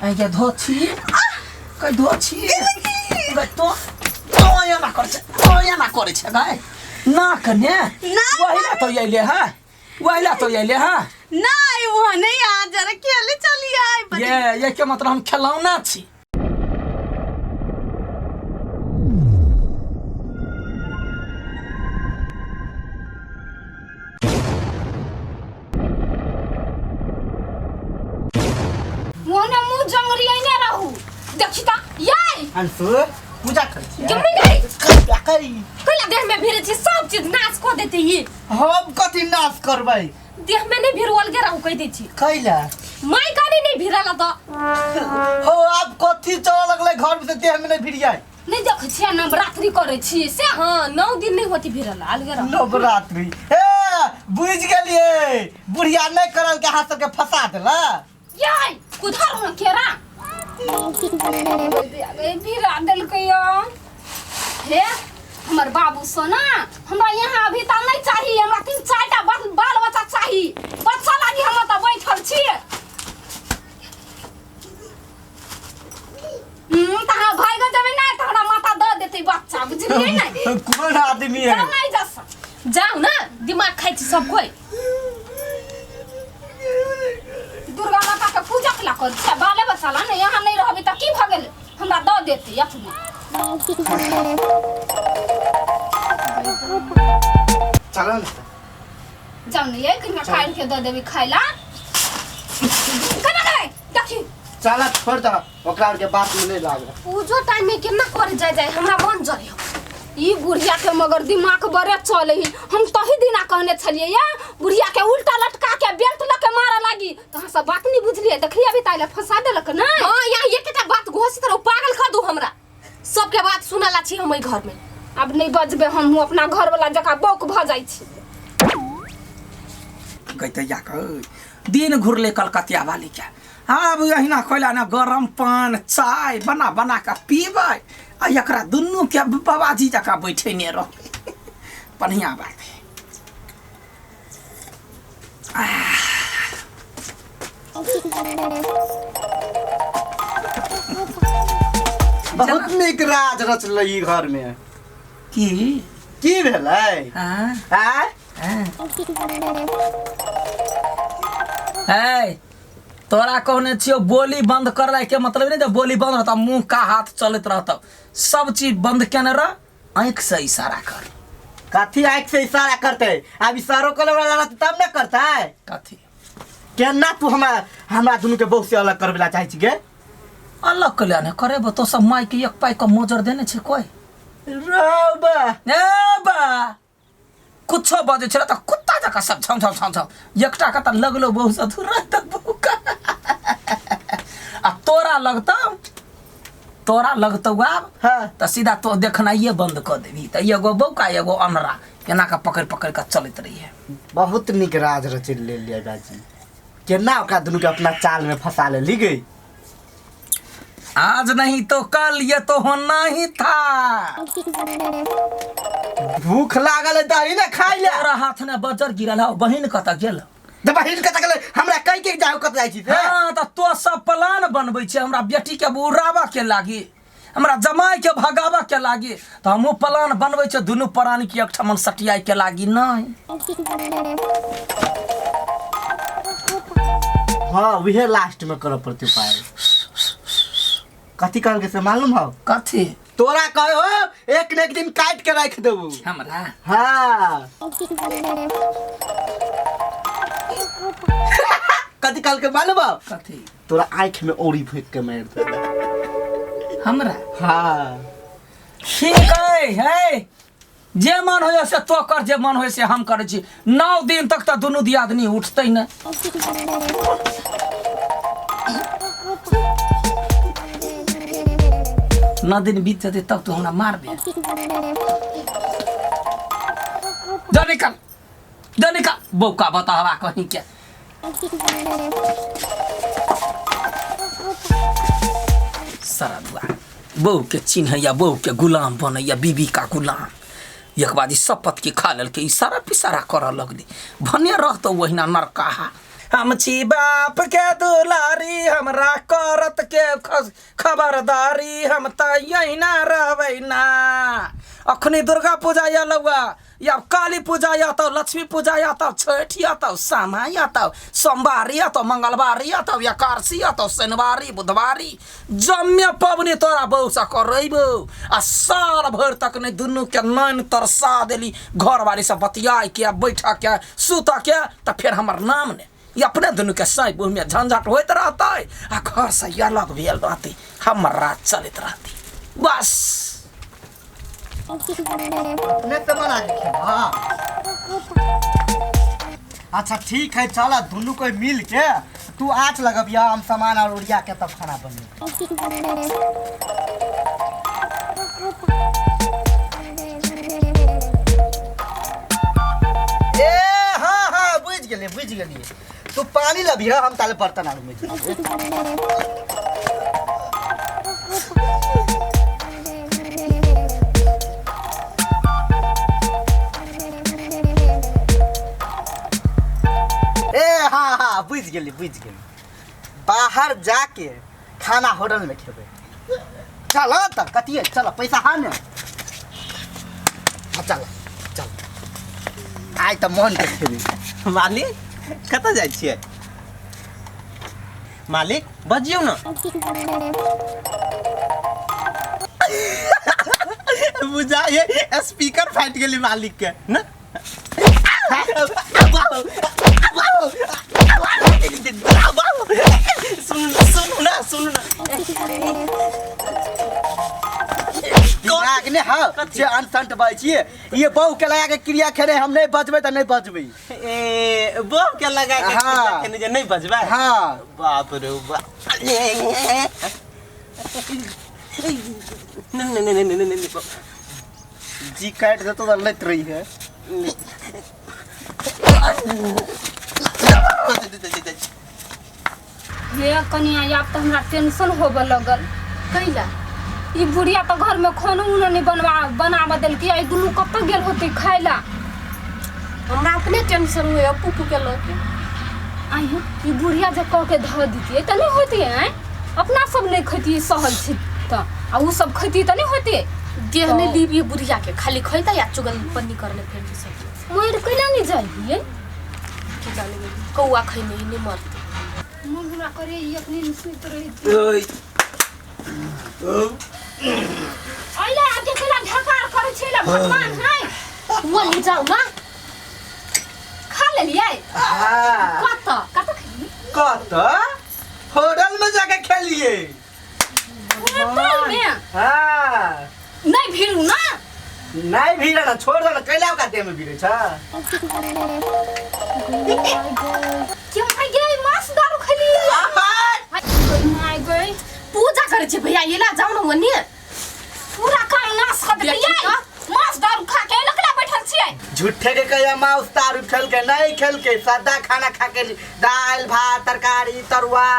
आइ धो छी कै धो छी गै तो तो एना करै छै तो एना करै छै गै ना कने ना। वही ला तो अइले है वही ला तो अइले है नहीं वो नहीं आ जरा खेले चली आए ये के मतलब हम खेलौना छी। मोने मुंह जंगरी ने रहू देखी ता याई। अंशु पूजा करै छियै। जमरी गई। करी। कैला देह में भिरे छी सब चीज नाश क देते ही। हम कथी नाश करबै? देह में नहीं भिरवल के रहू कह दै छी। कैला? माई काने नहीं भिरल त। हो आब कथी चल लगलै घर में से देह में नहीं भिरियाई। नहीं देखै छियै नवरात्रि करै छी से। हाँ 9 दिन नहीं होती भिरल अलगे रहू। नवरात्रि हे बुझ गेलियै बुढ़िया नहीं करल के अहाँ सबके फंसा देला। याई कुधार न केरा भिरा देलकै यो। हे हमर बाबू सोना हमरा यहाँ अभी तक नहीं चाही, हमरा 3 4 टा बाल बच्चा चाही। बच्चा लागी हम तऽ बैठल छी। तऽ अहाँ भागि जेबै ने तऽ हमरा माता दऽ देतै बच्चा, बुझलियै ने? कोन आदमी है? जाउ ने जस जाउ ने, दिमाग खाइ छी सब कोइ। दुर्गा माता के पूजा केला करै छियै, बाले बच्चा ला ने यहाँ नहीं रहबै तऽ की भऽ गेलै, हमरा दऽ देतै अपने। चलो ने। जाउ ने ये कनिका काटि के दऽ देबै खाइ ला। केना गै देखी। चल छोड़ दह ओकरा आर के बात में नहीं लागल। पूजो टाइम में केना करे जाय जाय हमरा मन जरे। ई बुढ़िया के मगर दिमाग बड़े चले ही। हम तही दिना कहने छलियै या बुढ़िया के उल्टा लटका के बेल्ट ल के मारे लागी, त अहाँ सब बात नहीं बुझलियै। देखलियै अभी ताइले फंसा देलक ने। हां यहाँ एकटा बात घोषित रहो पागल कर दू हमरा। सबके बात सुनला छी हम एहि घर में। अब नहीं बजबे हम अपना घर वाला जका बौक भ जाइ छी। गैतैया के दिन घुरले कलकतिया वाली के आब अहिना कोइला ने गरम पान चाय बना बना के पीबै आ एकरा दुनू के बाबाजी जकाँ बैठेने रहबै। बढ़िया बात है। बहुत नीक राज रचलै ई घर में। की की भेलै? हाँ? आँय? है तोरा कहने छियो बोली बंद करला के मतलब नहीं जे बोली बंद रहता मुंह का हाथ चलत रहता, सब चीज बंद केने रह, आँख से इशारा कर। कथी आँख से इशारा करते? आब इशारो करे वाला रहतै तब ने करतै। कथी केना तू हमरा हमरा दुनू के बहुत से अलग करबे ला चाहै छी गे? अलग के ने करेबो तो सब माई के एक पाई के मोजर देने छै कोई। रौबा ए बा कुछो बजै छै त कुत्ता जकाँ सब छौ छौ छौ छौ एकटा के त लगलो बहु से तुरंत भूखा आ तोरा लगतौ, तोरा लगतौ आब। हाँ। त सीधा तो देखनाइए बंद क देबही त एगो बौका एगो अनरा एना के पकड़ पकड़ के चलैत रहिए। बहुत नीक राज रचि लेलियै बाजी, केना ओकरा दुनू के अपना चाल में फंसा लेली गई। आज नहीं तो कल ये तो होना ही था। भूख लागल है दही ने खाइ ले। तोरा हाथ ने बजर गिरल हौ, बहिन कतऽ गेल? तऽ बहिन कतऽ गेलै? हमरा कहि के जाउ कतऽ जाइ छी से? हाँ, तऽ तो सब प्लान बनबै छै हमरा बेटी के उड़ाबऽ के लागी, हमरा जमाई के भगाबऽ के लागी, तऽ हमहूँ प्लान बनबै छै दुनू प्राणी के एकठाम सटियाइ के लागी। नहीं हाँ उहे लास्ट में करऽ पड़तै उपाय। कथी कहलकै से मालूम हौ? कथी? तोरा कहे हो एक न एक दिन काट के राख देबू हमरा। हाँ कथी कहलकै मालूम हौ? कथी? तोरा आँख में औरी फेंक के मारि देबू हमरा। हाँ ठीक है, है जे मन होइए से तो कर, जे मन होइए से हम करै छी। 9 दिन तक तऽ दुनू दियादनी उठतै नहि। 9 दिन बीत जेतै तब तू हमरा मारबे। जा निकल, जा निकल बौका बताहबा कहीं के। सरदुआ बहू के चिन्हैया, बहू के गुलाम बनैया, बीबी का गुलाम। एक बाजी शपथ की खा लेलकै, इशारा पिसारा करऽ लगलै। भने रहतौ ओहिना नरकाहा। हम छी बाप के दुलारी, हमरा करत के खबरदारी, हम तऽ यहिना रहबै ना। अखनी दुर्गा पूजा अयलौआ, या काली पूजा अयतौ, लक्ष्मी पूजा अयतौ, छठि अयतौ, सामा अयतौ, सोमवारी अयतौ, मंगलवारी अयतौ, एकादशी अयतौ, शनिवारी बुधवारी, जम्मे पबनी तोरा बहूसँ करैबौ। आ साल भरि तक नहि दुनूके नैन तरसा देली घरवालीसँ बतियाइके बैठऽके सुतऽके, तऽ फेर हमर नाम नहि। ई अपने दुनूके साँइ बुहमे झंझट होइत रहतै आ घरसँ अलग भेल रहतै, हमर राज चलैत रहतै बस। अपने से बना के खेबा। अच्छा ठीक है, चल दोनों कोई मिल के तू आँच लगबिया, हम सामान और ओरिया के तब खाना बने। ए हाँ हाँ बुझ गेलिए बुझ गेलिए, तू पानी लबिया हम ताले बर्तन आर में। ए हाँ हाँ बुझ गेली बुझ गेली, बाहर जाके खाना होटल में खेबे। चल त कतिए चल, पैसा हा ने, हाँ, चल चल आइ त मन के खेबे। मालिक कतऽ जाइ छियै? मालिक बजियौ ने। बुझाइए स्पीकर फाटि गेलै मालिक के ने। सुनू सुनू ना सुनू ना, दिमाग ने हाँ जे अनसंट बाजै छियै, ये बहू के लगा के क्रिया खेने हम नहीं बजबै त नहीं बजबै। ए बहू के लगा के हाँ। क्रिया खेने जे नहीं बजबै? हाँ। बाप रे बाप। नहीं नहीं नहीं नहीं नहीं नहीं, जी काट देतो त लैत रही है। हे कनिया, आब तऽ हमरा टेंशन होबऽ लगल। कैला ई बुढ़िया तऽ घरमे खानो उनो नहि बनवा बनाबऽ देलकै, ई दुनू कतऽ गेल होतै खाय ला? हमरा अपने टेंशन होइए पुपू के लऽ के। आइयो ई बुढ़िया जे कऽ के धऽ दितियै तऽ नहि होतियै? आँय अपना सब नहि खैतियै सहल छी तऽ, आ उ सब खैतियै तऽ नहि होतियै? देह नहि लीबियै बुढ़िया के, खाली खैतै आ चुगल पन्नी करले फेर सब। मरि कैला नहि जाइयै? की जाने गेली, कौआ खैने ही नहि मरतै। मन हमरा करे ई अखनी सुति रही। ओइ अइला आके कैला ढकार करै छै ला भगवान है। वही जाउ ना। खा लेलियै? हाँ। कतऽ कतऽ खेलियै? कतऽ होटल में जाके खेलिए। होटल में? हाँ। नहीं भिड़ू ना? नहीं भीड़ ना, छोड़ दो ना, कैला ओकरा देह में भिड़े छ। क्यों भाई गई मांस दारू खेली? My गई पूजा करै छै भैया, एला जाउ न ओने। पूरा काम नाश कर देलियै। मांस दारू खा के लकड़ा बैठल छियै। झूठे के कहिया मांस दारू खेल के नहीं खेल के, सादा खाना खा के दाल भात तरकारी तरुआ।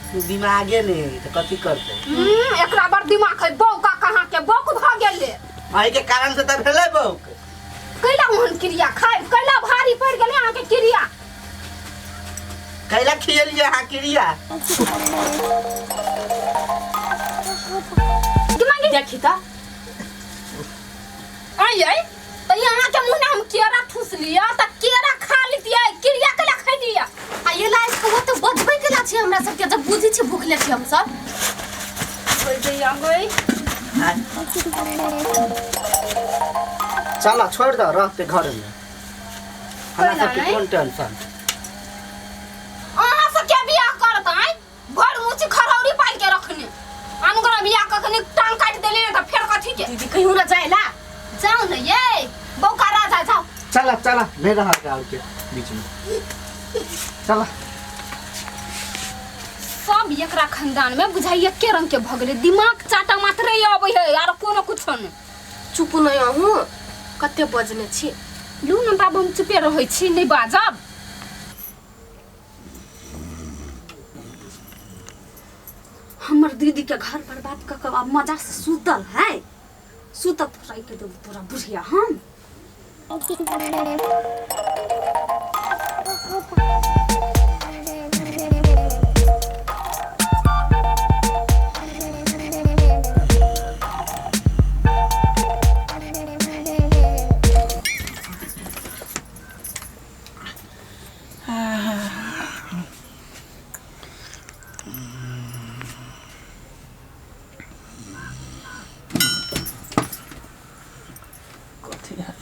दिमागे नहीं तो कथी करते? एकरा बड़ दिमाग है, बौका कहाँ के बौक भ गेलै। एहि के कारण से त भेलै बौक। कैला ओहन क्रिया खाय कैला भारी पड़ि गेलै अहाँके क्रिया? कैला खियलियै अहाँ क्रिया? दिमाग देखी त आइ तऽ अहाँके मुँह हम केरा ठूस लिअ तऽ केरा खा लितियै, क्रिया कैला खैलियै? आ एला इसको वो तो बजबै केला छै हमरा सबके, जब बुझै छी भूखले छी हम सब। गई चल छोड़ दो, रहते घर में हमरा सबके कोन टेंशन। अहाँ सबके बियाह करत आइ भर मुँह खरौरी पाल के रखने, अनुग्रह बियाह कऽ कनी टांग काटि देलियै तऽ फेर कथी के? दीदी कहियो ना जाइला। जाउ ने ये बौका राजा जाउ। चला चला नहीं रहा गाँव के बीच में, चला। सब एकरा खानदान में बुझाइ एके रंग के भऽ गेलै, दिमाग चाटा मात्रे अबै है आर कोनो कुछो नहि। चुप नहि अहूँ, कते बजने छी। लू ने बाबू, हम चुपे रहै छी, नहि बाजब। हमर दीदी के घर बर्बाद कऽ के अब मजा से सुतल है। सुत राखि के देबो तोरा बुढ़िया हम। कथी है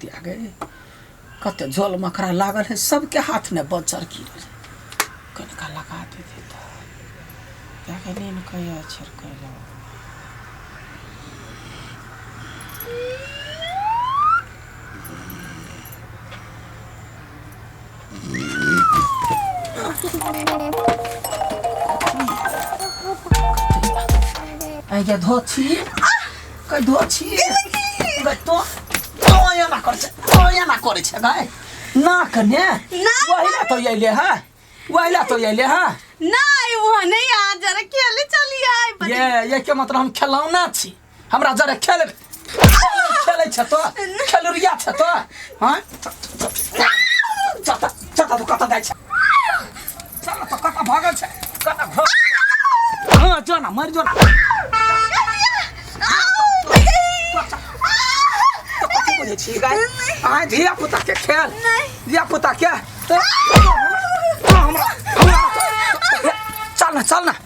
आ गए कते झोल मकड़ा लागल है सबके हाथ में बच्चर गिरल कनका लगा देते तो जाके नीन कहिया छिड़कैला। आइ धोछी कै धोछी गै तो तो एना करै छै तो एना करै छै गै नाक ने वही ला तो अइले है वही ला तो अइले है। नहीं वो नहीं आ जरा खेले चली आए। ये के मतलब हम खेलौना छी हमरा जरा खेल खेलै छ तो खेलुरिया छ तो हाँ चल चल तो कत जाइ छ चल तो कत भागल छ कत हाँ जो ना मर जो ना तो कथी बुझै छी गाय आइ धिया पुता के खेल धिया पुता के तो हमरा चल ना चल ना।